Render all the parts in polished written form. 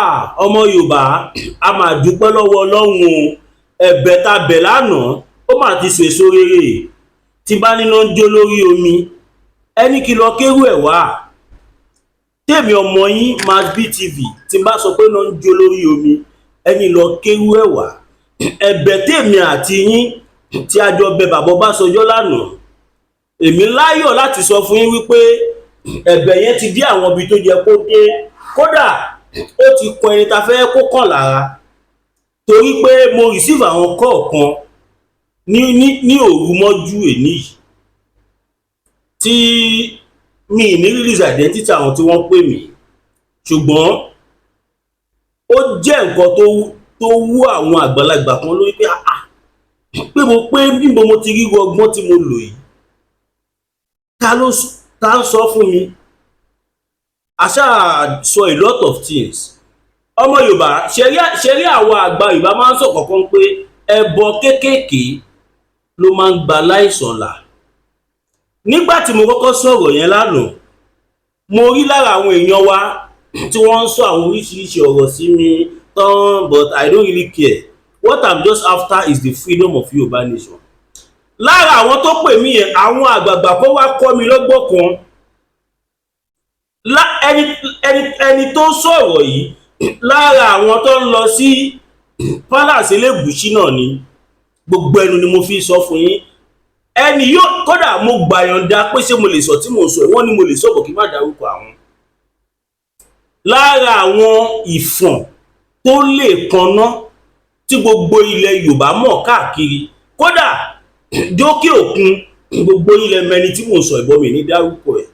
Ah, ọmọ Yorùbá, a máa dúpẹ́ lọ́wọ́ Ọlọ́run o. Ẹ̀bẹ̀ tá a bẹ̀ lánàá, ó mà ti so èso rere. Tí bá níná ń jó lórí omi, ẹni kí lọ kérú ẹ̀ wá. Tèmi ọmọ yín Masbi TV, tí n bá sọ pé náà ń jó lórí omi, ẹni lọ kérú ẹ̀ wá. Ẹ̀bẹ̀ tèmi àti yín tí a jọ bẹ bàbá Ọbásanjọ́ lánàá, èmi láyọ̀ láti sọ fún yín wípé ẹ̀bẹ̀ yẹn ti dé àwọn ibi tó yẹ kó dé. Kódà, ó ti kọ ẹni tá fẹ́ kó kàn lára, torí pé mo receive àwọn kọ̀ọ̀kan ní òru mọ́jú èní yìí tí mi ní release identity àwọn tí wọ́n pè mí, ṣùgbọ́n ó jẹ́ nǹkan tó wú àwọn àgbàlagbà kan lórí pé, ah, pé mo pé níbo mo ti rí ọgbọ́n tí mo lò yìí. Ta ló ta ń sọ fún mi? Àṣà sọ a lot of things. Ọmọ Yorùbá, ṣe rí àwọn àgbà Yorùbá máa ń sọ kọ̀ọ̀kan pé ẹbọ kéékèèké ló máa ń gba láìsàn là. Nígbà tí mo kọ́kọ́ sọ̀rọ̀ yẹn lánàá, mo rí lára àwọn èèyàn wa tí wọ́n ń sọ àwọn oríṣiríṣi ọ̀rọ̀ sí mi tán, but I don't really care. What I'm just after is the freedom of Yorùbá nation. Lára àwọn tó pè mí yẹn, àwọn àgbààgbà kan wá kọ́ mi lọ́gbọ́n kan. Ẹni tó sọ̀rọ̀ yìí, lára àwọn tó ń lọ sí palace Elégùṣì náà ni. Gbogbo ẹnu ni mo fi sọ fún yín. Ẹni yóò, kódà mo gbàyànjá pé ṣé mo lè sọ tí mo sọ, wọ́n ní mo lè sọ̀bọ̀ kí n má dárúkọ àwọn. Lára àwọn ìfọ̀n tó lè kanná tí gbogbo ilẹ̀ Yorùbá mọ̀ káàkiri, kódà dókè òkun, gbogbo ilẹ̀ mẹni tí mò ń sọ ìbọn mi ní dárúkọ ẹ̀.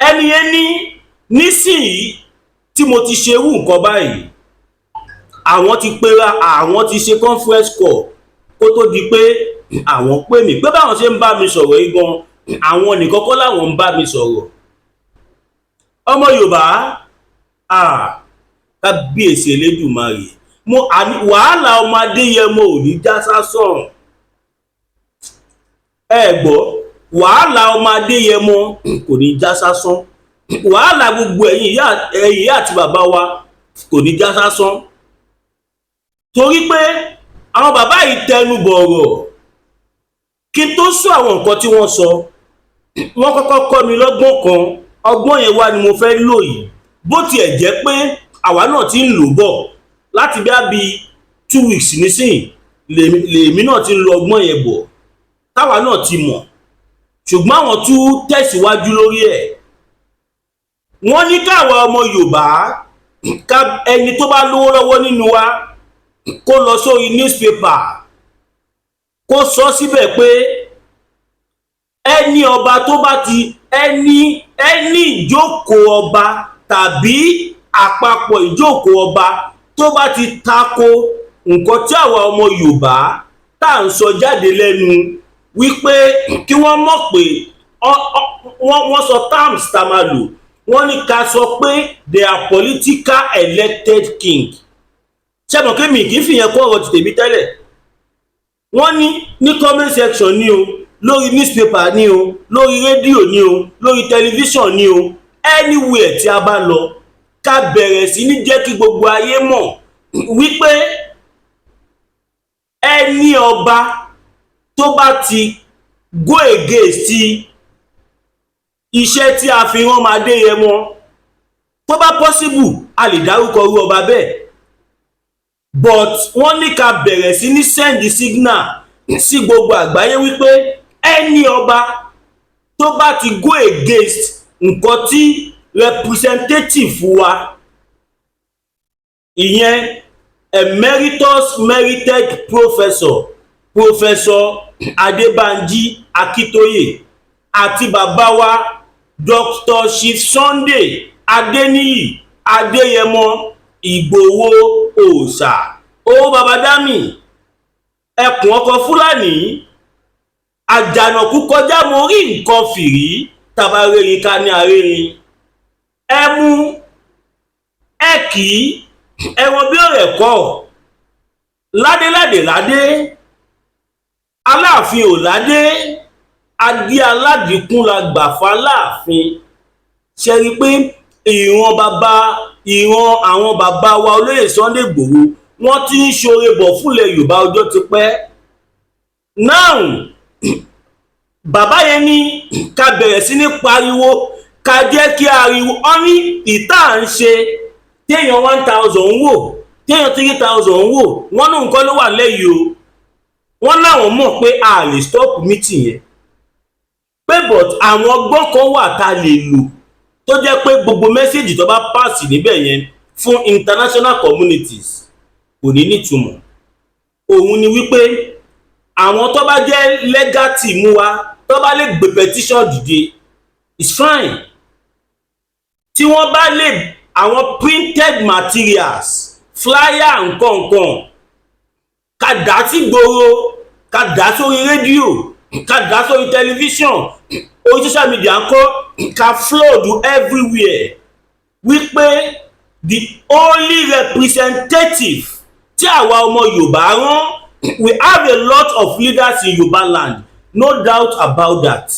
Ẹni yẹn ní nísìnyí tí mo ti ṣerú nǹkan báyìí, àwọn ti pera, àwọn ti ṣe conference call kó tó di pé àwọn pè mí, pé báwọn ṣe ń bá mi sọ̀rọ̀ yìí gan, àwọn nìkan kọ́ làwọn ń bá mi sọ̀rọ̀. Ọmọ Yorùbá, kábíyèsí Elédùmarè, mo àní wàhálà ọmọ Adéyẹmọ ò ní já sásán. Ẹ gbọ́, wàhálà ọmọ Adéyẹmọ kò ní já sásán. Wàhálà gbogbo ẹ̀yin ìyá àti bàbá wa kò ní já sásán, torí pé àwọn bàbá yìí tẹnu bọ̀rọ̀. Kí n tó sọ àwọn nǹkan tí wọ́n sọ, wọ́n kọ́kọ́ kọ́ mi lọ́gbọ́n kan. Ọgbọ́n yẹn wá ni mo fẹ́ lò yìí, bó tiẹ̀ jẹ́ pé àwa náà ti ń lò bọ̀ láti bí i 2 weeks nísìnyí. Lèmi náà ti ń lo ọgbọ́n yẹn bọ̀, táwa náà ti mọ̀, ṣùgbọ́n àwọn tún tẹ̀síwájú lórí ẹ̀. Wọ́n ní káwa ọmọ Yorùbá ká, ẹni tó bá lówó lọ́wọ́ nínú wa, kó lọ sórí newspaper, kó sọ síbẹ̀ pé ẹni ọba tó bá ti ẹni ìjókòó ọba tàbí àpapọ̀ ìjókòó ọba tó bá ti tako nǹkan tí àwa ọmọ Yorùbá tá à ń sọ jáde lẹ́nu, wípé kí wọ́n mọ̀ pé wọ́n sọ terms tá a máa lò. Wọ́n ní ká sọ pé they are political elected king. Ṣé mọ̀ kí mi kì í fìyẹn kó ọ̀rọ̀ ti tèmi tẹ́lẹ̀? Wọ́n ní ní comment section ní o, lórí newspaper ní o, lórí rédíò ní o, lórí tẹlifíṣàn ní o, anywhere tí a bá lọ, ká bẹ̀rẹ̀ sí ní jẹ́ kí gbogbo ayé mọ̀ wípé ẹni ọba tó bá ti go against iṣẹ́ tí a fi rán Adéyẹmọ, tó bá possible, a lè dárúkọ irú ọba bẹ́ẹ̀, but wọ́n ní ká bẹ̀rẹ̀ sí ní send signal sí gbogbo àgbáyé wípé ẹni ọba tó bá ti go against nǹkan tí representative wa, ìyẹn emeritus merited professor, Professor Adébánjí Akíntóyè, àti bàbá wa Dr. Chief Sunday Adéníyì Adéyẹmọ Ìgbòho òòṣà, owó babadami, ẹkùn ọkọ Fúlàní àjànàkú kọjá, mo rí nǹkan fìrí, tabaréyìn ká ní arérin ẹmu ẹ kì í ẹran bí ọ̀rẹ́ kọ́ ládéládé ládé, Aláàfin ò ládé, adé aládìkún la gbà fáláàfin. Ṣe rí i pé ìran bàbá Ìran àwọn bàbá wa, olóyè Sunday Igboho, wọ́n ti ń ṣoore bọ̀ fúnlẹ̀ Yorùbá ọjọ́ ti pẹ́. Now, bàbá yẹn ní ká bẹ̀rẹ̀ sí ní pariwo, ká jẹ́ kí ariwo ọ́ ní ìta à ń ṣe, téèyàn 1,000 ń wò, téèyàn 3,000 ń wò, wọ́n ní nǹkan ló wà lẹ́yìn o. Wọ́n láwọn mọ̀ pé a lè stop meeting yẹn pé, but àwọn ọgbọ́n kan wà tá a lè lò tó jẹ́ pé gbogbo message tó bá pass níbẹ̀ yẹn fún international communities kò ní nítumọ̀. Òun ni wípé àwọn tó bá jẹ́ legal team wa, tó bá lè gbé petition dìde, it's fine. Tí wọ́n bá lè àwọn printed materials, flyer, nǹkankan, ká dà sí gbòòrò, ká dà sórí rédíò, ká dà sórí tẹlifíṣàn, orí social media ńkọ́, ká flood everywhere wípé the only representative tí àwa ọmọ Yorùbá rán. We have a lot of leaders in Yorùbá land, no doubt about that,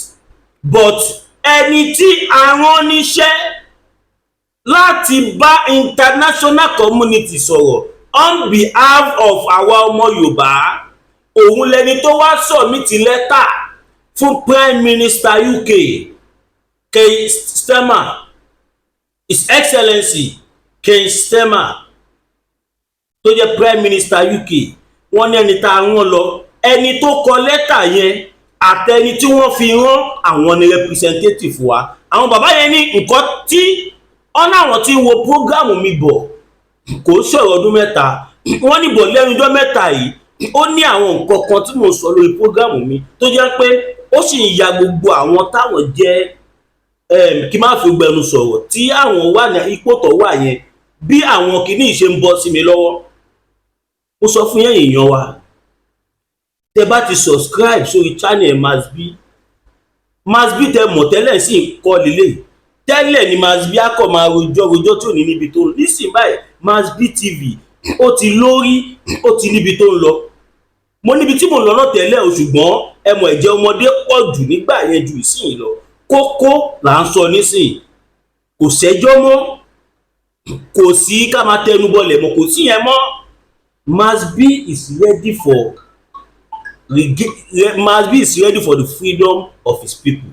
but ẹni tí a rán níṣẹ́ láti bá international community sọ̀rọ̀ on behalf of àwa ọmọ Yorùbá, òun lẹni tó wá submit lẹ́tà fún Prime Minister UK, Keir Starmer, His Excellency Keir Starmer, tó jẹ́ Prime Minister UK. Wọ́n ní ẹni tá a rán lọ, ẹni tó kọ lẹ́tà yẹn àtẹni tí wọ́n fi rán, àwọn ni representative wa. Àwọn bàbá yẹn ní nǹkan tí ọ̀nà àwọn tí ń wo program mi bọ̀, kò sọ̀rọ̀ ọdún 3. Wọ́n ní bọ̀ lẹ́nu ọjọ́ 3 yìí, ó ní àwọn nǹkan kan tí mo sọ lórí program mi tó jẹ́ pé ó sì ń ya gbogbo àwọn táwọn jẹ́, kí má fi gbẹnu sọ̀rọ̀, tí àwọn wà ní ipò tó wà yẹn, bí àwọn kìíní ṣe ń bọ́ sí mi lọ́wọ́. Mo sọ fún yẹn, èèyàn wa, tẹ bá ti subscribe sórí channel Masbi, Masbi tẹ mọ̀ tẹ́lẹ̀ sí kọ́ lélẹ̀ tẹ́lẹ̀ ni. Masbi akọ̀ máa rojọ́ rojọ́ tí ò ní níbi tó ń lọ. Nísìnyí báyìí, Masbi TV ó ti lórí, ó ti níbi tó ń lọ. Mo níbi tí mo lọ náà tẹ́lẹ̀ o, ṣùgbọ́n ẹ mọ̀, ẹ̀jẹ̀ ọmọdé pọ̀ jù nígbà yẹn ju ìsìn lọ. Kókó là ń sọ nísìnyí, kò sẹ́jọ́ mọ́, kò sí ká máa tẹnu bọlẹ̀ mọ́, kò sí yẹn mọ́. Masbi is ready for the freedom of his people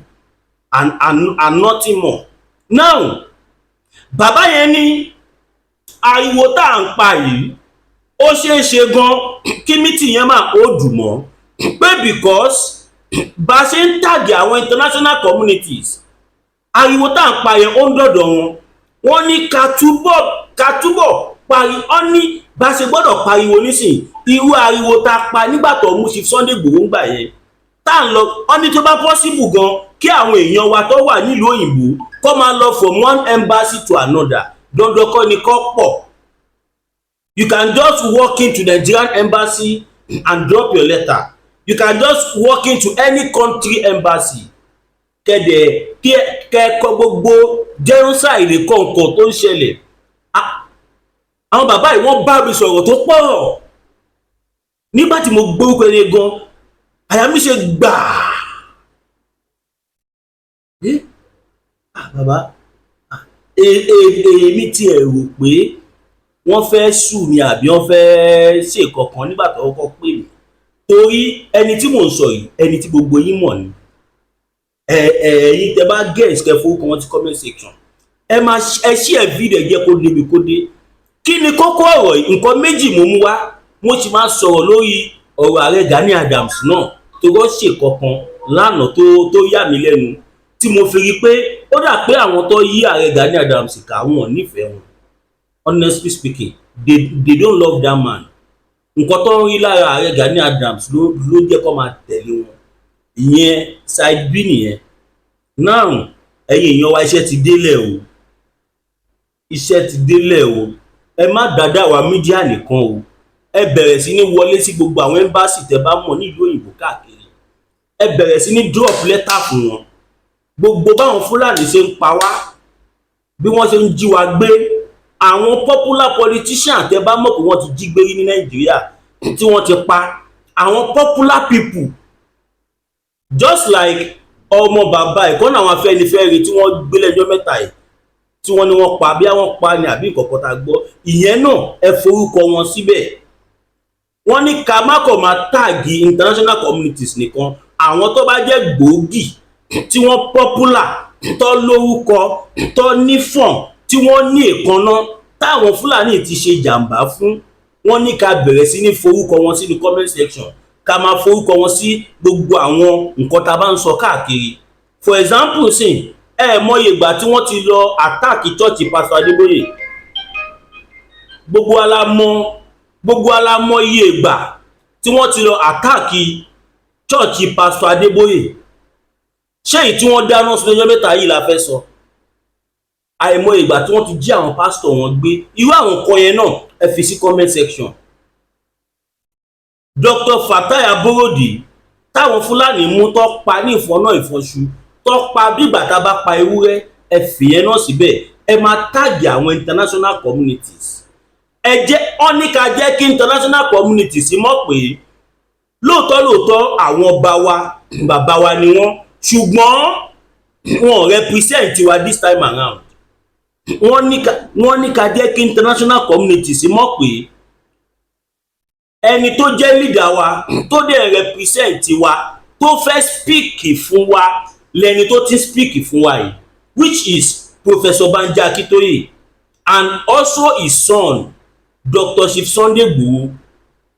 and nothing more. Now, bàbá yẹn ní ariwo tá à ń pa yìí, ó ṣeé ṣe gan kí meeting yẹn máa ó dùn mọ́ pé, because bá a ṣe ń tag àwọn international communities, ariwo tá à ń pa yẹn, ó ń dọ̀dọ̀ wọn. Wọ́n ní ká túbọ̀ pari ọ́ ní bá a ṣe gbọ́dọ̀ pariwo nísìn, irú ariwo tá a pa nígbà tó mú Chief Sunday Igboho ń gbà yẹn tá à ń lọ. Ọ́ ní tó bá possible gan, kí àwọn èèyàn wa tó wà nílùú òyìnbó kó máa lọ from one embassy to another. Dandan kọ́ ni kó pọ̀. You can just walk into Nigerian embassy and drop your letter. You can just walk into any country embassy, kẹ́dẹ̀ kẹ́kọ̀ọ́ gbogbo genocide kọ̀ọ̀kan tó ń ṣẹlẹ̀. Àwọn bàbá yìí, wọ́n bá mi sọ̀rọ̀ tó pọ̀. Nígbà tí mo gbórúkọ ẹni gan, àyà mi ṣe gbàá. Ah, bàbá, èmi tiẹ̀ rò pé wọ́n fẹ́ sue mi àbí wọ́n fẹ́ ṣe kankan nígbà tó kọ́kọ́ pè mí, torí ẹni tí mò ń sọ yìí, ẹni tí gbogbo yín mọ̀ ni. Ẹ ẹ̀yin tẹ bá guess, kẹ́ forúkọ wọn sí comment section. Ẹ máa ẹ share fídíò, ẹ jẹ́ kó débi kó dé. Kí ni kókó ọ̀rọ̀ yìí? Nǹkan méjì mo mú wá. Mo sì máa sọ̀rọ̀ lórí ọ̀rọ̀ ààrẹ Gani Adams náà tó rọ́ ṣe kankan lánàá tó yà mí lẹ́nu, tí mo fi rí i pé ó dà pé àwọn tó yí ààrẹ Gani Adams ká, wọn ò nífẹ̀ẹ́ wọn. Honestly speaking, they don't love that man. Nǹkan tó ń rí lára ààrẹ Gani Adams ló jẹ́ kó máa tẹ̀lé wọn. Ìyẹn side B nìyẹn. Now, ẹ̀yin èèyàn wa, iṣẹ́ ti délẹ̀ o, iṣẹ́ ti délẹ̀ o. Ẹ má dáadáa wa media nìkan o. Ẹ bẹ̀rẹ̀ sí ní wọlé sí gbogbo àwọn embassy tẹ́ bá mọ̀ nílùú òyìnbó káàkiri. Ẹ bẹ̀rẹ̀ sí ní drop letter fún wọn, gbogbo báwọn Fúlàní ṣe ń pa wá, bí wọ́n ṣe ń jí wa gbé, àwọn popular politician tẹ́ bá mọ̀ pé wọ́n ti jí gbé rí ní Nàìjíríà, tí wọ́n ti pa, àwọn popular people, just like ọmọ bàbá ìkọ́nà àwọn Afẹ́nifẹ́re tí wọ́n gbé lẹ́jọ́ 3 yìí. Tí wọ́n ní wọ́n pa, bí wọ́n pa ni àbí nǹkan kan tá a gbọ́, ìyẹn náà, ẹ forúkọ wọn síbẹ̀. Wọ́n ní ká má kọ̀ máa tag international communities nìkan. Àwọn tó bá jẹ́ gbòógì, tí wọ́n popular, tó lórúkọ, tó nífọ̀n, tí wọ́n ní èékánná, táwọn Fúlàní ti ṣe jàǹbá fún, wọ́n ní ká bẹ̀rẹ̀ sí ní forúkọ wọn sínú comment section, ká máa forúkọ wọn sí gbogbo àwọn nǹkan tá a bá ń sọ káàkiri. For example sìn, ẹ mọye ìgbà tí wọ́n ti lọ attack church Pastor Adébóyè. Gbogbo wa la mọ̀, gbogbo wa la mọ̀ iye ìgbà tí wọ́n ti lọ attack church Pastor Adébóyè. Ṣé èyí tí wọ́n dáná sun lọ́jọ́ 3 yìí la fẹ́ sọ? Àìmọye ìgbà tí wọ́n ti jí àwọn pásítọ̀ wọn gbé. Irú àwọn nǹkan yẹn náà, ẹ fi sí comment section. Dr. Fatai Aborode táwọn Fúlàní mú, tó pa ní ìfọ́nà ìfọ́nṣu, tó pa bí ìgbà tá a bá pa ewúrẹ́, ẹ fìyẹn náà síbẹ̀. Ẹ máa tag àwọn international communities. Ẹ jẹ́ ọ́ ní ká jẹ́ kí international communities mọ̀ pé lóòótọ́ lóòótọ́, àwọn ọba wa, bàbá wa ni wọ́n, ṣùgbọ́n wọn ò represent wa this time around. Wọ́n ní ká jẹ́ kí international communities mọ̀ pé ẹni tó jẹ́ leader wa, tó dẹ̀ represent wa, tó fẹ́ speak fún wa lẹni tó ti speak fún wa yìí, which is Professor Banji Akintoye and also his son, Dr. Chief Sunday Igboho,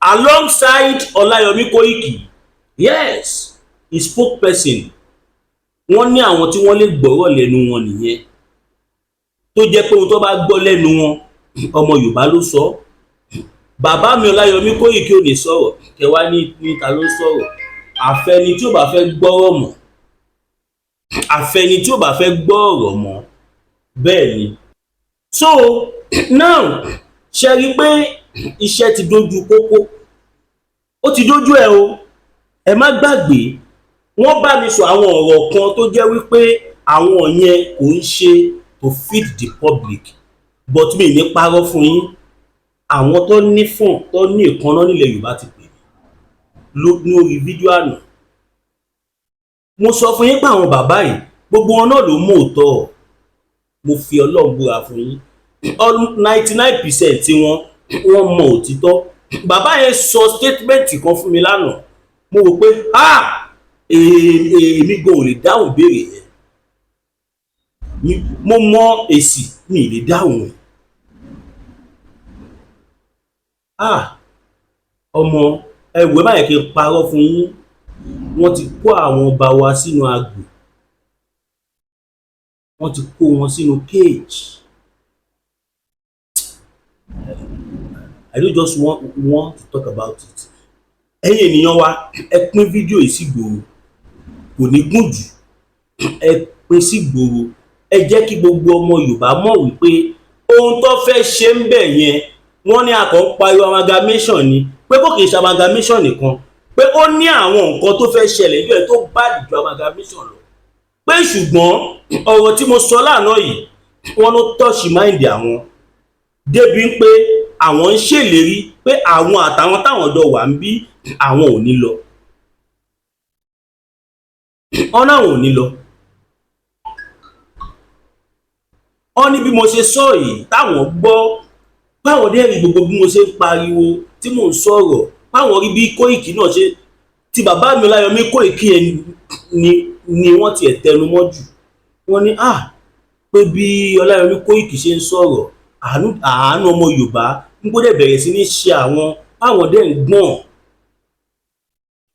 alongside Ọláyọmí Kóìkì, yes, his spokesperson. Wọ́n ní àwọn tí wọ́n lè gbọ́rọ̀ lẹ́nu wọn nìyẹn, tó jẹ́ pé ohun tó bá gbọ́ lẹ́nu wọn, ọmọ Yorùbá ló sọ. Bàbá mi Ọláyọmí Kóìkì ò ní sọ̀rọ̀ kẹwàá ní níta ló sọ̀rọ̀. Àfẹni tí ò bá fẹ́ gbọ́rọ̀ mọ́, àfẹni tí ò bá fẹ́ gbọ́ ọ̀rọ̀ mọ́. Bẹ́ẹ̀ ni. So now, ṣe rí i pé iṣẹ́ ti dójú kókó, ó ti dójú ẹ̀ o. Ẹ má gbàgbé, wọ́n bá mi sọ àwọn ọ̀rọ̀ kan tó jẹ́ wípé àwọn yẹn kò ń ṣe to feed the public, but mi ní parọ́ fún yín, àwọn tó nífọ̀n, tó ní èékánná nílẹ̀ Yorùbá ti pè mí lórí fídíò àná. Mo sọ fún yín pé àwọn bàbá yìí, gbogbo wọn náà ló mú òótọ́. Mo fi Ọlọ́run búra fún yín, 99% tí wọ́n mọ òtítọ́. Bàbá yẹn sọ statement kan fún mi lánàá, mo rò pé, ah, èmi gan ò lè dáhùn ìbéèrè yẹn. Mo mọ èsì, mi ì lè dáhùn ẹ̀. Ah, ọmọ ẹwẹ́ báyìí, kí n parọ́ fún yín, wọ́n ti kó àwọn ọba wa sínú agbò, wọ́n ti kó wọn sínú cage. I don't just want to talk about it. Ẹ̀yin ènìyàn wa, ẹ pín fídíò yìí sí gbòòrò, kò ní gùn jù. Ẹ pín sí gbòòrò, ẹ jẹ́ kí gbogbo ọmọ Yorùbá mọ̀ wípé ohun tó fẹ́ ṣe ń bẹ̀ yẹn, wọ́n ní a kàn ń pariwo amalgamation ni, pé kò kì í ṣe amalgamation nìkan, pé ó ní àwọn nǹkan tó fẹ́ ṣẹlẹ̀ níbẹ̀ tó bá jù amalgamation lọ, pé ṣùgbọ́n ọ̀rọ̀ tí mo sọ lánàá yìí, wọ́n ló touch mind àwọn débi pé àwọn ń ṣèlérí pé àwọn àtàwọn táwọn jọ wà ń bí, àwọn ò ní lọ. Wọ́n náà ò ní lọ. Wọ́n ní bí mo ṣe sọ yìí, táwọn gbọ́, báwọn dẹ́ rí gbogbo bí mo ṣe ń pariwo tí mò ń sọ̀rọ̀, báwọn rí bí Kóìkì náà ṣe tí bàbá mi Ọláyọmí Kóìkì yẹn ni wọ́n tiẹ̀ tẹnu mọ́ jù. Wọ́n ní, ah, pé bí Ọláyọmí Kóìkì ṣe ń sọ̀rọ̀, àánú àánú ọmọ Yorùbá ń gbọ́dọ̀ bẹ̀rẹ̀ sí ní ṣe àwọn, báwọn dẹ̀ ń gbọ̀n.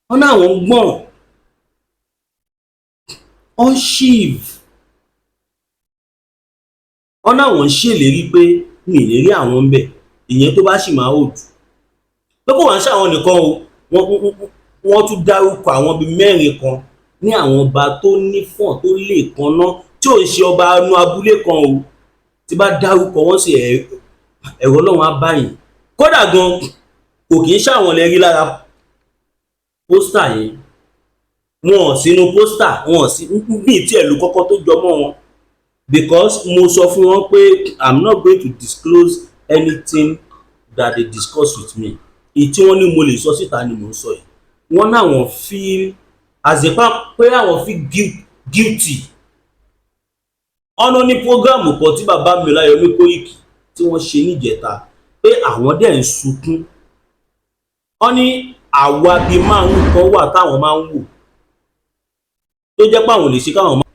Wọ́n náà wọ́n ń gbọ̀n, wọ́n ń shiver. Wọ́n náà wọ́n ń ṣèlérí pé mi ì ní rí àwọn ń bẹ̀, ìyẹn tó bá sì máa hold, pé kò wá ń ṣàwọn nìkan o. Wọ́n tún dárúkọ àwọn bíi mẹ́rin kan ní àwọn ọba tó nífọ̀n, tó lè kanná, tí ò ń ṣe ọba inú abúlé kan o. Tí bá dárúkọ wọn sì, ẹ̀rọ Ọlọ́run á báyìí. Kódà gan, kò kì í ṣàwọn lẹ rí lára poster yẹn, wọn ò sínú poster, wọn ò sí bí tí ẹ̀ ló kọ́kọ́ tó jọmọ́ wọn, because mo sọ fún wọn pé I'm not going to disclose anything that they discuss with me. Èyí tí wọ́n ní mo lè sọ síta ni mò ń sọ yìí. Wọ́n náà wọ́n feel as a pé àwọn feel guilty. Ọ̀nà ní program kan tí bàbá mi Ọláyọmí Kóìkì tí wọ́n ṣe níjẹta pé àwọn dẹ̀ ń sunkún. Wọ́n ní àwa bíi márùn kan wà táwọn máa ń wò tó jẹ́ pé àwọn ò lè ṣe káwọn máa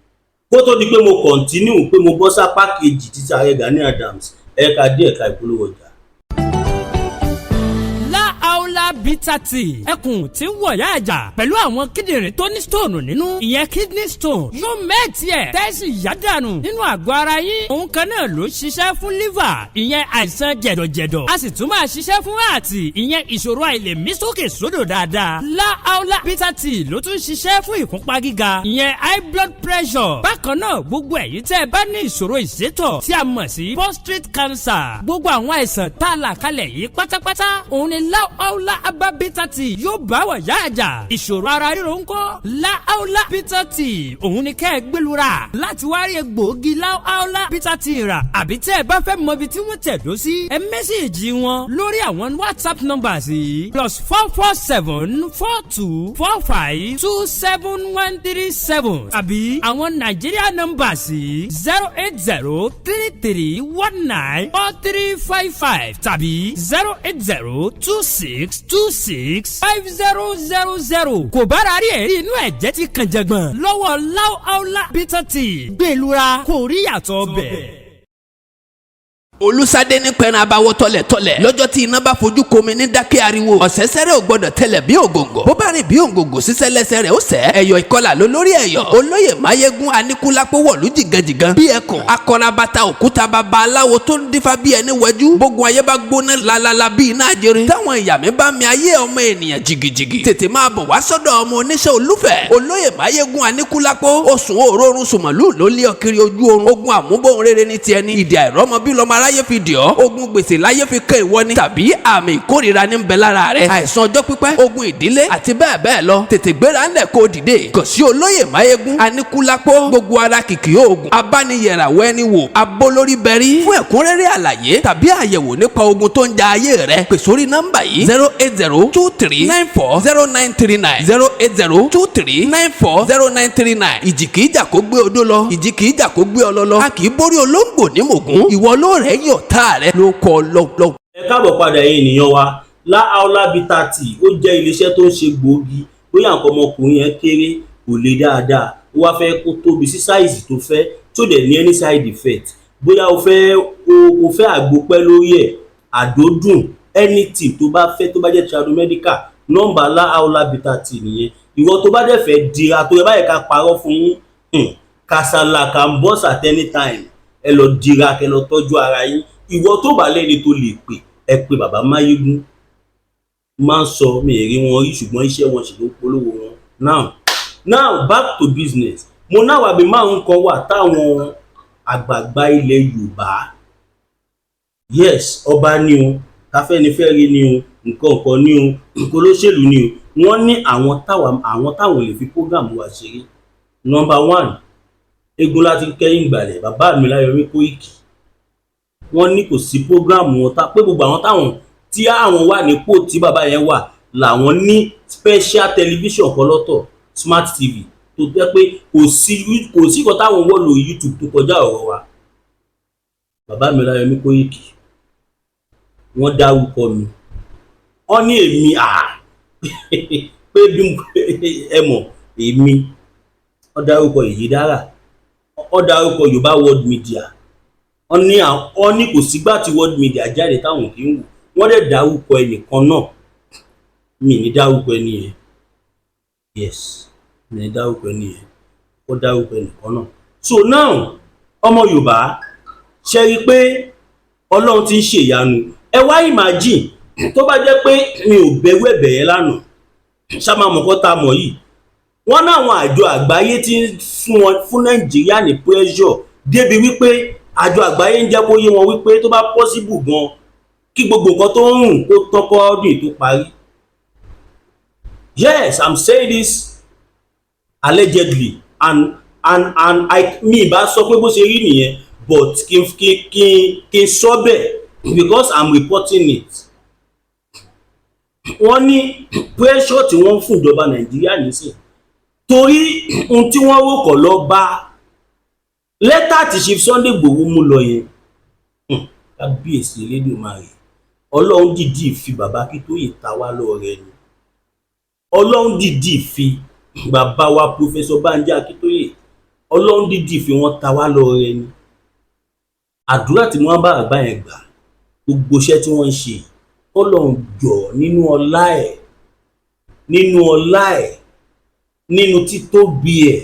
kó tó di pé mo continue, pé mo bọ́ sápá kejì títí ààrẹ Gani Adams, ẹ̀ka dé ẹ̀ka ìpolówó ọjà. Láàólà Bitter Tea, ẹkùn tí ń wọ̀yá àjà pẹ̀lú àwọn kíndìnrín tó ní stone nínú, ìyẹn kidney stone, yóò mẹ́ẹ̀tì ẹ̀ tẹ́sí yádànù nínú àgọ́ ara yín. Òun kan náà ló ṣiṣẹ́ fún liver, ìyẹn àìsàn jẹ̀dọ̀jẹ̀dọ̀. A sì tún máa ṣiṣẹ́ fún heart, ìyẹn ìṣòro àìlèmí sókè sódò dáadáa. Láàólà Bitter Tea ló tún ṣiṣẹ́ fún ìfúnpá gíga, ìyẹn high blood pressure. Bákan náà, gbogbo ẹ̀yin tẹ́ ẹ bá ní ìṣòro ìsétọ̀ tí a mọ̀ sí prostate cancer, gbogbo àwọn àìsàn tá a là kalẹ̀ yìí pátápátá, òun ni Láàólà Herbal Bitter Tea yóò bá wà yá àjà. Ìṣòro ara ríro ńkọ́? Láàólà Bitter Tea, òun ni kẹ́ ẹ gbẹlura láti wá rí egbòogi Láàólà Bitter Tea rà, àbí tẹ́ ẹ bá fẹ́ mọ ibi tí wọ́n tẹ̀dó sí, ẹ message wọn lórí àwọn WhatsApp numbers yìí: +44 7424 527137, àbí àwọn Nàìjíríà numbers yìí: 08033194355 tàbí 08026265000. Kò bára rí ẹ̀rí inú ẹ̀jẹ̀ ti kàn jẹ̀gbọ̀n lọ́wọ́ Láúláú Bitter Tea, gbẹ̀lura kò rí yàtọ̀ bẹ̀. Olùsádé ní pẹran abawọ tọlẹtọlẹ lọ́jọ́ tí iná bá fojú komi ní dákẹ́ ariwo. Ọ̀sẹ̀sẹ̀rẹ̀ ò gbọ́dọ̀ tẹlẹ̀ bí ògòǹgò, bó bá rìn bí ògòǹgò sísẹ́ lẹ́sẹ̀ rẹ̀ ó sẹ́. Ẹ̀yọ̀ ìkọlà ló lórí ẹ̀yọ̀. Olóyè Máyégún Aníkúlápó wọ̀lú jìgànjìgàn bí ẹkùn akọrabata òkúta, baba aláwo tó ń dífá bí ẹni wẹjú. Bógun ayé bá gbóná lalala bí iná ajere, táwọn ìyá mi bá mi ayé ọmọ ènìyàn jìgìjìgì, tètè máa bọ̀ wá sọ́dọ̀ ọmọ oníṣẹ́ olúfẹ̀, olóyè Máyégún Aníkúlápó. Oṣù òórùn sùmọ̀lú ló lé ọ kiri ojú oorun. Ogun àmúbọ̀n rere ní tiẹ̀ ní ìdí àìrọ́mọ bí lọ́mọ aráyé fi dì ọ́. Ogun gbèsè láyé fi kẹ́ ìwọ ni, tàbí àmì ìkórìíra ní ń bẹ lára rẹ, àìsàn ọjọ́ pípẹ́, ogun ìdílé àti bẹ́ẹ̀ bẹ́ẹ̀ lọ. Tètè gbéra ńlẹ̀ kó dìde kàn sí olóyè Máyégún Aníkúlápó, gbogbo ara kìkì oògùn abániyẹ̀ràwọ̀ ẹni wò abólórí bẹ̀rí. Fún ẹ̀kúnrẹ́rẹ́ àlàyé tàbí àyẹ̀wò nípa ogun tó ń ja ayé rẹ, pè sórí nọ́mbà yìí: 08023940939, 08023940939. Ìjì kìí jà kó gbé odó lọ, ìjì kìí jà kó gbé ọlọ lọ. A kì í borí olóńgbò ní mògún. Ìwọ ló rẹ̀ yọ̀ tá rẹ ló kọ́ lọ́lọ́. Ẹ káàbọ̀ padà, ẹ̀yin ènìyàn wa. Láàólà Bitter Tea, ó jẹ́ iléeṣẹ́ tó ń ṣe gbòógì. Bóyá nǹkan ọmọkùnrin yẹn kéré, kò le dáadáa, ó wá fẹ́ kó tóbi sí size tó fẹ́, tó dẹ̀ ní any side effect, bóyá o fẹ́ o fẹ́ àgbo pẹ́ lórí ẹ̀, àdódùn, anything tó bá fẹ́, tó bá jẹ́ tradomedical, nọ́mbà Láàólà Bitter Tea nìyẹn. Ìwọ tó bá dẹ̀ fẹ́ dira tó yẹ báyìí, ká parọ́ fún yín, kasala can burst at any time. Ẹ lọ dira, kẹ lọ tọ́jú ara yín. Ìwọ tó bá lẹ́ni tó lè pè, ẹ pé bàbá Máyégún. Máa ń sọ mi ì rí wọn rí, ṣùgbọ́n iṣẹ́ wọn sì ló ń polówó wọn. Now now, back to business. Mo náwó àbí márùn kan wà táwọn àgbààgbà ilẹ̀ Yorùbá, yes, ọba ni o, káfẹ́nifẹ́re ni o, nǹkan kan ni o, nǹkan olóṣèlú ni o, wọ́n ní àwọn táwọn lè fi program wa ṣeré. Number one, eégún láti kẹ́yìn ìgbàlẹ̀, bàbá mi Láyọ̀mí Kóìkì, wọ́n ní kò sí program wọn tá pé gbogbo àwọn táwọn tí àwọn wà nípò tí bàbá yẹn wà làwọn ní special television kan lọ́tọ̀, smart TV, tó jẹ́ pé kò sí kan táwọn wọ̀ lórí YouTube tó kọjá ọ̀rọ̀ wa. Bàbá mi Ọláyọmí Kóìkì, wọ́n dárúkọ mi, wọ́n ní èmi à pé bí ẹ mọ̀ èmi. Wọ́n dárúkọ Èyí Dára, wọ́n dárúkọ Yorùbá World Media. Wọ́n ní kò sígbà tí World Media jáde táwọn kì í wò. Wọ́n dẹ̀ dárúkọ ẹnìkan náà, mi ní dárúkọ ẹni yẹn. Yes, mi ní dárúkọ ẹni yẹn. Wọ́n dárúkọ ẹnìkan náà. So now, ọmọ Yorùbá, ṣe rí i pé Ọlọ́run ti ń ṣèyanu? Ẹ wá imagine tó bá jẹ́ pé mi ò bẹ̀rù ẹ̀bẹ̀ yẹn lánàá, ṣá máa mọ̀ kọ́ tá a mọ̀ yìí. Wọ́n náwọn àjọ àgbáyé ti ń fún wọn, fún Nàìjíríà ní pressure débi wípé àjọ àgbáyé ń jẹ́ kó yé wọn wípé tó bá possible gan, kí gbogbo nǹkan tó ń rùn kó tọ́kọ́ ọdún tó parí. Yes, I'm saying this allegedly and I mi ìbá sọ pé bó ṣe rí nìyẹn, but kí n sọ bẹ́ẹ̀ because I'm reporting it. Wọ́n ní pressure tí wọ́n ń fún ìjọba Nàìjíríà nísìn, torí ohun tí wọ́n rò kọ́ lọ bá. Lẹ́tà tí Chief Sunday Igboho mú lọ yẹn, kábíyèsí Elédùmarè, Ọlọ́run dìídì fi bàbá Akíntóyè ta wá lọ́rẹ ni. Ọlọ́run dìídì fi bàbá wa Professor Bánjí Akíntóyè, Ọlọ́run dìídì fi wọ́n ta wá lọ́rẹ ni. Àdúrà tí wọ́n bá bàbá yẹn gbà, gbogbo iṣẹ́ tí wọ́n ń ṣe, kọ́lọ́run jọ̀ọ́, nínú ọlá ẹ̀, nínú ọlá ẹ̀, nínú títóbi ẹ̀,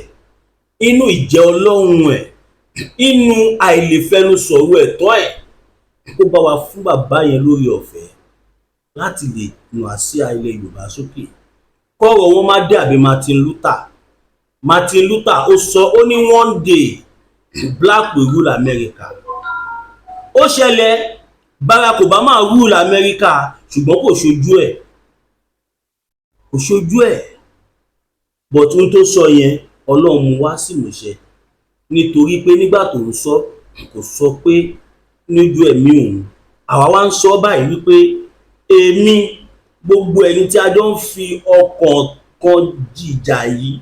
inú ìjẹ́ Ọlọ́run ẹ̀, inú àìlèfẹnusọ̀rọ̀ ẹ̀tọ́ ẹ̀, kó bá wa fún bàbá yẹn lórí ọ̀fẹ́ láti lè nù àsíá ilẹ̀ Yorùbá sókè, kọ́rọ̀ wọn má dàbí Martin Luther. Martin Luther, ó sọ, ó ní one day black will rule America. Ó ṣẹlẹ̀, Barack Obama rule America, ṣùgbọ́n kò ṣojú ẹ̀, kò ṣojú ẹ̀. But ohun tó sọ yẹn, Ọlọ́run mú wá sí ìmúṣẹ, nítorí pé nígbà tó ń sọ, kò sọ pé lójú ẹ̀mí òun. Àwa wá ń sọ báyìí wípé èmi, gbogbo ẹni tí a jọ ń fi ọkàn kan jìjà yìí,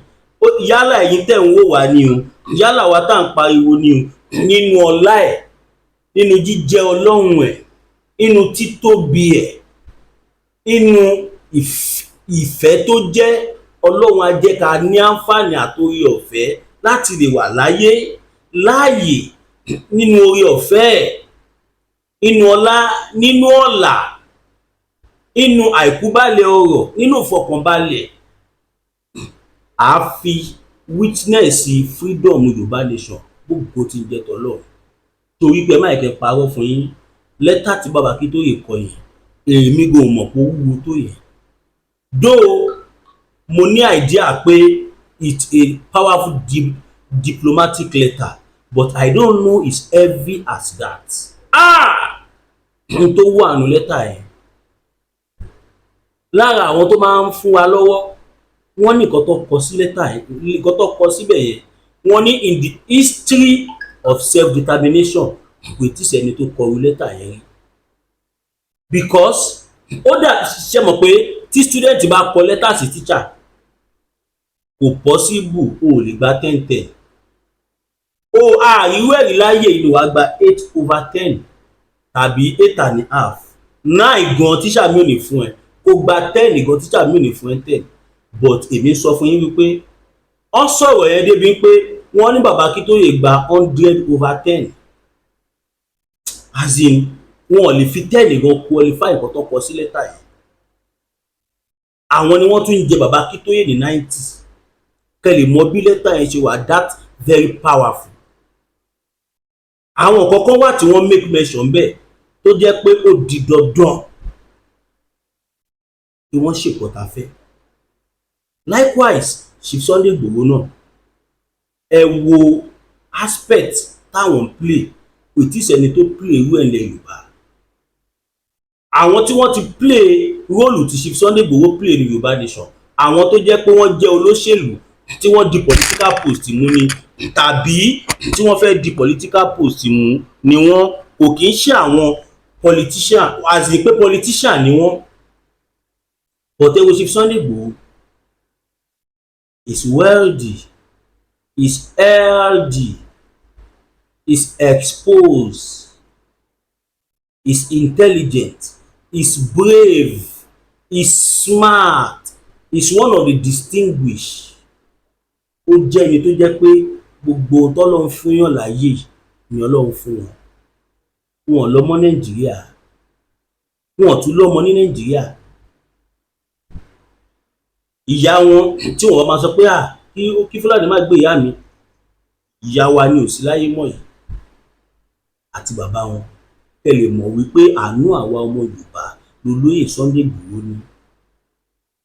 yálà ẹ̀yin tẹ̀ ń wò wá ni o, yálà wa tá à ń pariwo ni o, nínú ọlá ẹ̀, nínú jíjẹ́ Ọlọ́run ẹ̀, nínú títóbi ẹ̀, nínú ìfẹ́ tó jẹ́ Ọlọ́run, á jẹ́ ká ní àǹfààní àtorí ọ̀fẹ́ láti lè wà láyé láàyè, nínú oore ọ̀fẹ́ ẹ̀, nínú ọlá, nínú ọ̀là, nínú àìkúbálẹ̀ ọrọ̀, nínú ìfọkànbalẹ̀, à á fi witness freedom Yorùbá nation, gbogbo tí ń jẹ́ tọ́lọ́run. Torí pé ẹ má yẹ kẹ́ parọ́ fún yín, lẹ́tà tí bàbá Akíntóyè kọ yẹn, èmi kò mọ̀ pé ó wúwo tó yẹn. Though mo ní idea pé it's a powerful diplomatic letter, but I don't know it's heavy as that. Ah, n tó wà nù lẹ́tà yẹn, lára àwọn tó máa ń fún wa lọ́wọ́, wọ́n ní nǹkan tó kọ sí lẹ́tà yẹn, nǹkan tó kọ síbẹ̀ yẹn, wọ́n ní in the history of self-determination, kò tí sẹ́ni tó kọ irú lẹ́tà yẹn rí. Because ó dà, ṣe mọ̀ pé tí student bá kọ lẹ́tà sí teacher, kò possible o ò lè gba 10 10. O àríwú ẹ̀rí láyé ìlú wa gba 8/10 tàbí 8.5, 9 gan, tíṣà mi ò ní fún ẹ. Kó gba 10 gan, tíṣà mi ò ní fún ẹ 10. But èmi sọ fún yín wípé wọ́n sọ̀rọ̀ yẹn débi pé wọ́n ní bàbá Akíntóyè gba 100/10, as in wọn ò lè fi 10 gan qualify nǹkan tó kọ sí lẹ́tà yìí. Àwọn ni wọ́n tún ń jẹ bàbá Akíntóyè ní 90. Kẹ́ lè mọ bí lẹ́tà yẹn ṣe wà that very powerful. Àwọn kọ̀ọ̀kan wà tí wọ́n make mention bẹ́ẹ̀, tó jẹ́ pé ó di dandan kí wọ́n ṣèkọ́ta fẹ́. Likewise, Chief Sunday Igboho náà, ẹ wo aspect táwọn ń play, kò tí ì sẹ́ni tó play irú ẹ̀ lẹ̀ Yorùbá. Àwọn tí wọ́n ti play role tí Chief Sunday Igboho play ní Yorùbá nation, àwọn tó jẹ́ pé wọ́n jẹ́ olóṣèlú tí wọ́n di political post mú ni, tàbí tí wọ́n fẹ́ di political post mú ni, wọ́n kò kí ń ṣe àwọn politician, as in pé politician ni wọ́n. But ẹ wo Chief Sunday Igboho, is wealthy, is healthy, is exposed, is intelligent, is brave, is smart, is one of the distinguished. Ó jẹ́ ẹni tó jẹ́ pé gbogbo tọ́lọ́run fún yàn láyé ni Ọlọ́run fún wọn. Wọn ò lọ́mọ Nàìjíríà, wọn ò tún lọ́mọ ní Nàìjíríà. Ìyá wọn tí wọn máa sọ pé à kí Fúlàní má gbé ìyá mi, ìyá wa ni ò sí láyé mọ́ yìí, àti bàbá wọn. Kẹ́ lè mọ̀ wípé àánú àwa ọmọ Yorùbá lolóyè Sunday Igboho ní,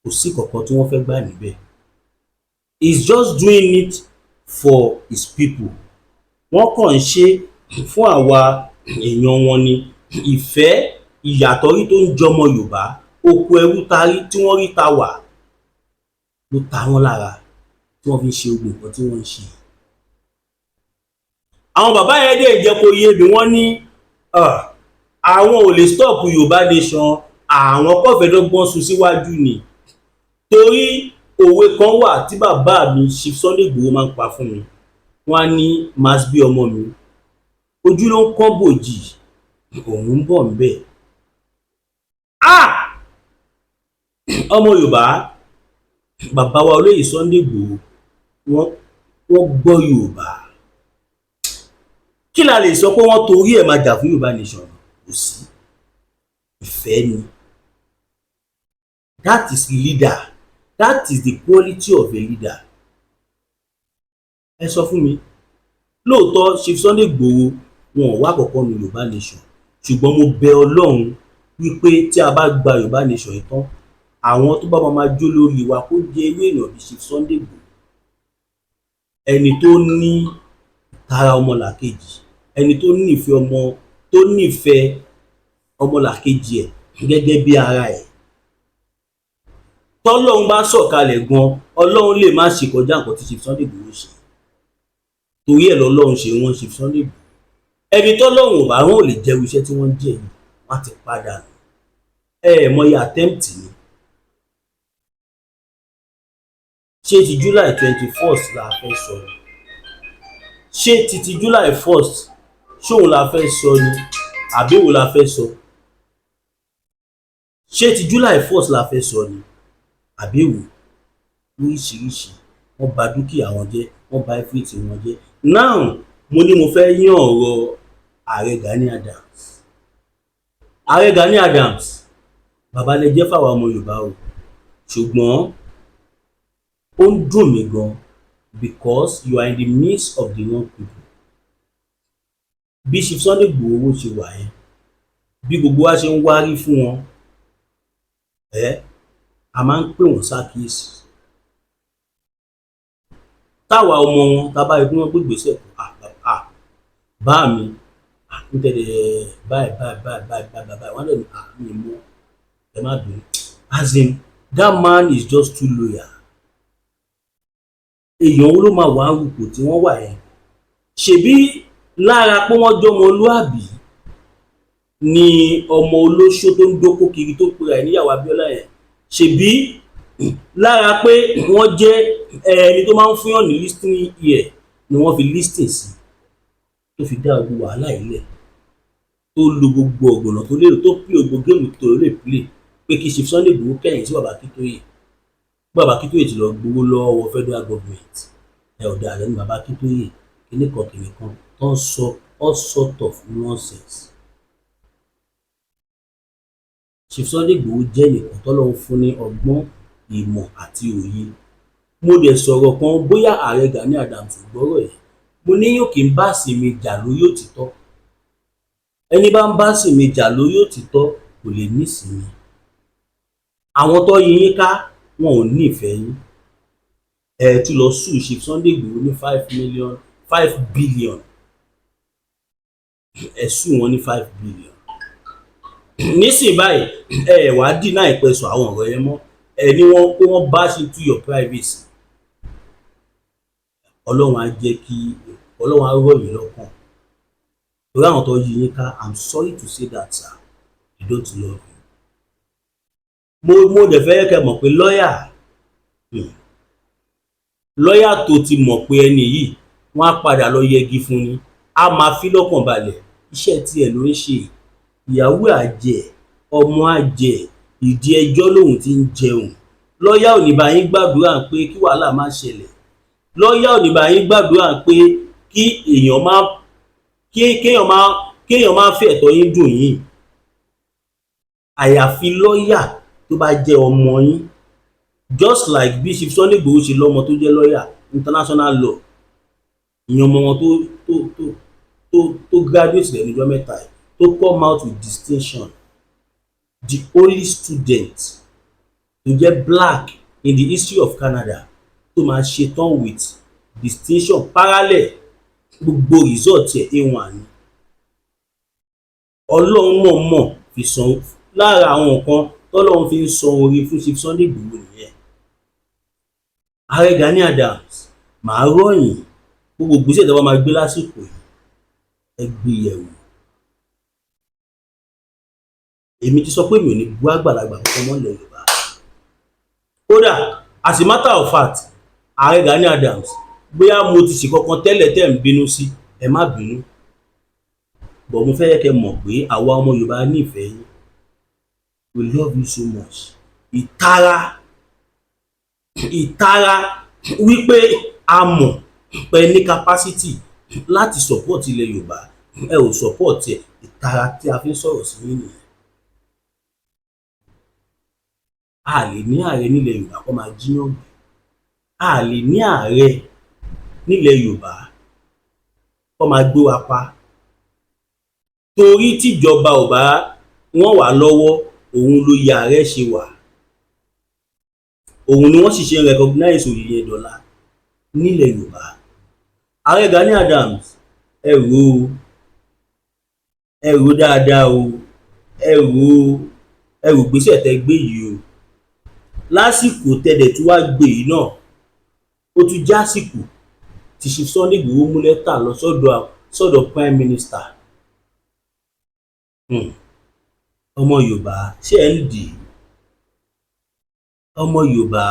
kò sí kankan tí wọ́n fẹ́ gbà níbẹ̀. He is just doing it for his people. Wọ́n kàn ń ṣe fún àwa èèyàn wọn ni. Ìfẹ́ ìyàtọ̀ rí tó ń jọmọ Yorùbá, oko ẹrú tarí tí wọ́n rí ta wà ló ta wọ́n lára tí wọ́n fi ń ṣe gbogbo nǹkan tí wọ́n ń ṣe. Àwọn bàbá yẹn dẹ̀ jẹ́ kó yé mi, wọ́n ní àwọn ò lè stop Yorùbá nation, àwọn kọfẹ́dọ́gbọ́n sún síwájú ni. Torí òwe kan wà tí bàbá mi Chief Sunday Igboho máa ń pa fún mi. Wọ́n á ní mass bí ọmọ mi, ojú ló ń kán bòjì, òun ń bọ̀ ńbẹ̀. Ah, ọmọ Yorùbá, bàbá wa olóyè Sunday Igboho, wọ́n gbọ́ Yorùbá. Kí la lè sọ pé wọ́n torí ẹ̀ máa jà fún Yorùbá nation? Kò sí, ìfẹ́ ni. That is leader, that is the quality of a leader. Ẹ sọ fún mi, lóòótọ́ Chief Sunday Igboho, wọn ò wá àkọ́kọ́ nu Yorùbá nation, ṣùgbọ́n mo bẹ Ọlọ́run wípé tí a bá gba Yorùbá nation yìí tán, àwọn tó bá máa jó lórí wa, kó jẹ́ irú èèyàn bíi Chief Sunday Igboho, ẹni tó ní tara ọmọlàkejì, ẹni tó nífẹ̀ẹ́ ọmọ, tó nífẹ̀ẹ́ ọmọlàkejì ẹ̀ gẹ́gẹ́ bí ara ẹ̀. Tọ́lọ́run bá sọ̀kalẹ̀ gan, Ọlọ́run lè má ṣe kọjá nǹkan tí Chief Sunday Igboho ṣe. Torí ẹ̀ lọ́lọ́run ṣe wọ́n Chief Sunday Igboho. Ẹni tọ́lọ́run ò bá rán ò lè jẹ́rú iṣẹ́ tí wọ́n ń jẹ́ yìí. Wọ́n á ti padà nù. Ẹ ẹ̀ mọyì attempt ni. Ṣé ti July 21st la fẹ́ sọ ni? Ṣé ti July 1st, ṣóun la fẹ́ sọ ni, àbí èwo la fẹ́ sọ? Ṣé ti July 1st la fẹ́ sọ ni, àbí èwo? Lóríṣiríṣi, wọ́n bà dúkìá wọn jẹ́, wọ́n bà everything wọn jẹ́. Now, mo ní mo fẹ́ yán ọ̀rọ̀ ààrẹ Gani Adams. Ààrẹ Gani Adams, bàbá lẹ jẹ́ fáwọn ọmọ Yorùbá o, ṣùgbọ́n ó ń dùn mí gan because you are in the midst of the wrong people. Bí Chief Sunday Igboho ṣe wà yẹn, bí gbogbo wa ṣe ń wárí fún wọn, ẹ a máa ń pè wọ́n ṣàkíyèsí. Táwa ọmọ wọn tá a bá rí pé wọ́n gbé ìgbésẹ̀ kan, ah ah, bá mi ń tẹ̀lé báyìí báyìí báyìí báyìí báyìí báyìí, wọ́n dẹ̀ ní, "Ah, mi mú, ẹ má bínú." As in, that man is just too loyal. Èèyàn wo ló máa wà rúpò tí wọ́n wà yẹn? Ṣebí lára pé wọ́n jọmọ olúàbí ni ọmọ olóṣó tó ń dóko kiri tó pera ẹ̀ níyàwó Abíọ́lá yẹn. Ṣebí lára pé wọ́n jẹ́ ẹni tó máa ń fúnyàn ní listening ear ni wọ́n fi listen sí, tó fi dá gbogbo wàhálà yìí lẹ̀, tó lo gbogbo ọ̀gbọ̀nà tó lérò, tó play gbogbo game tó lè play pé kí Chief Sunday Igboho kẹ̀yìn sí bàbá Akíntóyè. Bàbá Akíntóyè ti lọ gbowó lọ́wọ́ federal government ẹ, ọ̀dà rẹ̀ ní bàbá Akíntóyè, kíní kan kíní kan tó ń sọ, all sort of nonsense. Chief Sunday Igboho jẹ́ ẹnìkan tọ́lọ́run fún ní ọgbọ́n, ìmọ̀ àti òye. Mo dẹ̀ sọ̀rọ̀ kan, bóyá ààrẹ Gani Adams gbọ́rọ̀ yẹn. Mo ní yóò kí n bá sinmi jà lórí òtítọ́. Ẹni bá ń bá sinmi jà lórí òtítọ́ kò lè nísinmi. Àwọn tó yí yín ká, wọn ò nífẹ̀ẹ́ yín. Ẹ tún lọ sue Chief Sunday Igboho ní 5 million, 5 billion. Ẹ sue wọn ní 5 billion. Nísìnyí báyìí, ẹ wàá dínà ìpẹ̀sọ̀ àwọn ọ̀rọ̀ yẹn mọ́. Ẹ ní wọ́n pé wọ́n bash into your privacy. Ọlọ́run á jẹ́ kí Ọlọ́run á rọ̀ yín lọ́kàn, torí àwọn tó yí yín ká, I'm sorry to say that, sir, they don't love you. Mo dẹ̀ fẹ́ kẹ́ mọ̀ pé lọ́ọ̀yà tó ti mọ̀ pé ẹni yìí, wọ́n á padà lọ yẹgi fún ni, á máa fi lọ́kàn balẹ̀. Iṣẹ́ tiẹ̀ ló ń ṣe, ìyàwó á jẹ, ọmọ á jẹ, ìdí ẹjọ́ lòun ti ń jẹun. Lọ́ọ̀yà ò ní bá yín gbàdúrà pé kí wàhálà má ṣẹlẹ̀. Lọ́ọ̀yà ò ní bá yín gbàdúrà pé kí èèyàn má kí kéèyàn má kéèyàn má fi ẹ̀tọ́ yín dùn yín, àyàfi lọ́ọ̀yà tó bá jẹ́ ọmọ yín, just like bí Chief Sunday Igboho ṣe lọ́mọ tó jẹ́ lọ́ọ̀yà international law, ìyẹn ọmọ wọn tó graduate lẹ́nu ọjọ́ mẹ́ta yìí, tó come out with distinction, the only student tó jẹ́ black in the history of Canada tó máa ṣetán with distinction parallel. Gbogbo result ẹ̀, A1 ni. Ọlọ́run mọ̀ọ́mọ̀ fi san lára àwọn nǹkan tọ́lọ́run fi ń san oore fún Chief Sunday Igboho nìyẹn. Ààrẹ Gani Adams, màá rọ̀ yín, gbogbo ìgbésẹ̀ tó bá máa gbé lásìkò yìí, ẹ gbé yẹ̀wò. Èmi ti sọ pé mi ò ní bú àgbàlagbà kankan mọ́ ilẹ̀ Yorùbá. Kódà, as a matter of fact, ààrẹ Gani Adams, Bóyá mo ti ṣe kankan tẹ́lẹ̀ tẹ́ ń bínú sí, ẹ má bínú, but mo fẹ́ kẹ́ mọ̀ pé àwa ọmọ Yorùbá nífẹ̀ẹ́ yín. We love you so much. Ìtara, ìtara wípé a mọ̀ pé ní capacity láti support ilẹ̀ Yorùbá, ẹ ò support ẹ̀. Ìtara tí a fi ń sọ̀rọ̀ sí yín nìyẹn. A lè ní ààrẹ nílẹ̀ Yorùbá kó máa jíyàn gbé. A lè ní ààrẹ nílẹ̀ Yorùbá kó máa gbé wa pa torí tíjọba ò bá wọ́n wà lọ́wọ́. Òun ló yẹ ààrẹ ṣe wà, òun ni wọ́n sì ṣe recognize òye yẹn dọ́là nílẹ̀ Yorùbá. Ààrẹ Gani Adams, ẹ rò ó, ẹ rò ó dáadáa o. Ẹ rò ó, ẹ rò gbèsè tẹ gbé yìí o. Lásìkò tẹ̀dẹ̀ tí wàá gbé yìí náà, ó tún jásìkò tí Chief Sunday Igboho mú lẹ́tà lọ sọ́dọ̀ Prime Minister. Ọmọ Yorùbá, ṣé ẹ ń dì í? Ọmọ Yorùbá,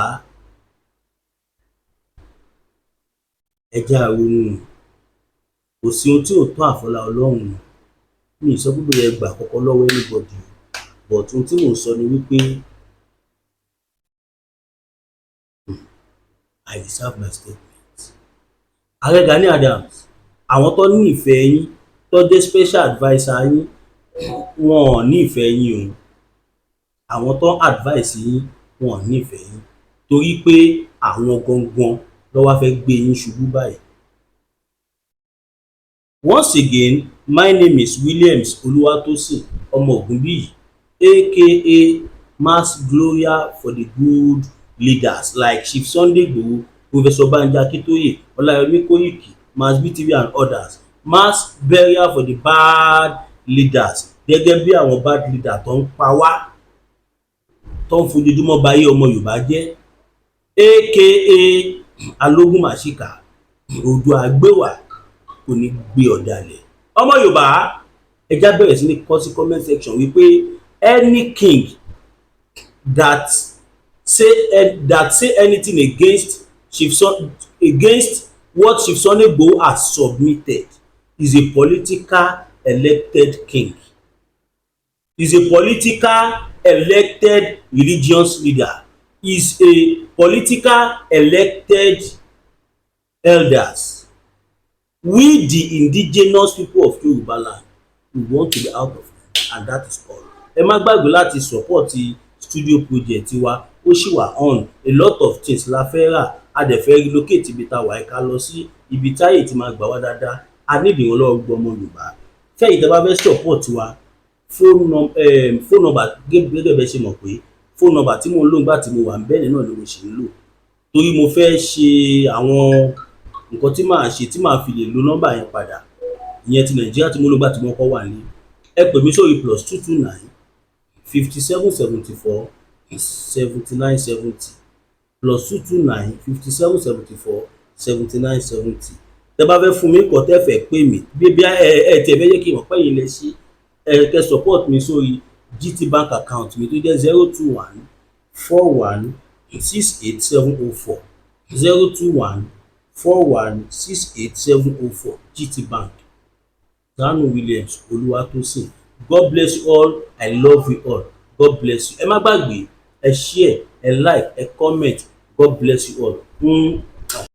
ẹ jẹ́ á ronú. Kò sí ohun tí ò tó àfọlá Ọlọ́run. Mi ì sọ pé bóyá ẹ gbà kọ́kọ́ lọ́wọ́ anybody, but ohun tí mò ń sọ ni wípé I reserve my statement. Ààrẹ Gani Adams, àwọn tó nífẹ̀ẹ́ yín, tó jẹ́ special adviser yín, wọn ò nífẹ̀ẹ́ yín o. Àwọn tó advice yín, wọn ò nífẹ̀ẹ́ yín, torí pé àwọn gangan ló wá fẹ́ gbé yín ṣubú báyìí. Once again, my name is Williams Olúwatósìn ọmọ Ògúnbíyì, aka Mass Gloria for the good leaders like Chief Sunday Igboho, Professor Banji Akintoye, Ọláyọmí Kóìkì, Mass BTV and others. Mass burial for the bad leaders, gẹ́gẹ́ bí àwọn bad leader tó ń pa wá, tó ń fojoojúmọ́ ba ayé ọmọ Yorùbá jẹ́, aka alógún màṣíkà. Oòduà gbéwà kò ní gbé ọ̀dàlẹ̀. Ọmọ Yorùbá, ẹ já bẹ̀rẹ̀ sí ní kọ sí comment section wípé any king that say anything against what Chief Sunday Igboho has submitted is a political elected king, is a political elected religious leader, is a political elected elders. We, the indigenous people of Yoruba land, we want to be out of it, and that is all. Ẹ má gbàgbé láti support studio project wa. Ó ṣì wà on. A lot of things la fẹ́ rà. A dẹ̀ fẹ́ relocate ibi tá a wà yìí, ká lọ sí ibi táyè tí máa gbà wá dáadáa. A need ìrànlọ́wọ́ gbogbo ọmọ Yorùbá. Fẹ́yìn tẹ́ bá fẹ́ support wa, phone number, gẹ́gẹ́ bẹ́ẹ̀ ṣe mọ̀ pé phone number tí mò ń lò nígbà tí mo wà ní Benin náà ni mo ṣì ń lò, torí mo fẹ́ ṣe àwọn nǹkan tí màá ṣe tí màá fi lè lo nọ́mbà yẹn padà, ìyẹn ti Nàìjíríà tí mo lò nígbà tí mo kọ́ wà ní. Ẹ pè mí sórí +229 57 74 79 70, +229 57 74 79 70. Tẹ́ bá fẹ́ fún mi kọ́, tẹ́ fẹ́ pè mí, bí bí ẹ ẹ tiẹ̀ fẹ́ jẹ́ kí n mọ̀ pé ẹ̀yin lẹ ṣe, ẹ kẹ́ support mi sórí GT Bank account mi tó jẹ́ 0214168704, 0214168704, GT Bank, Zanu Williams Olúwatósìn. God bless you all. I love you all. God bless you. Ẹ má gbàgbé, ẹ share, ẹ like, ẹ comment. God bless you all.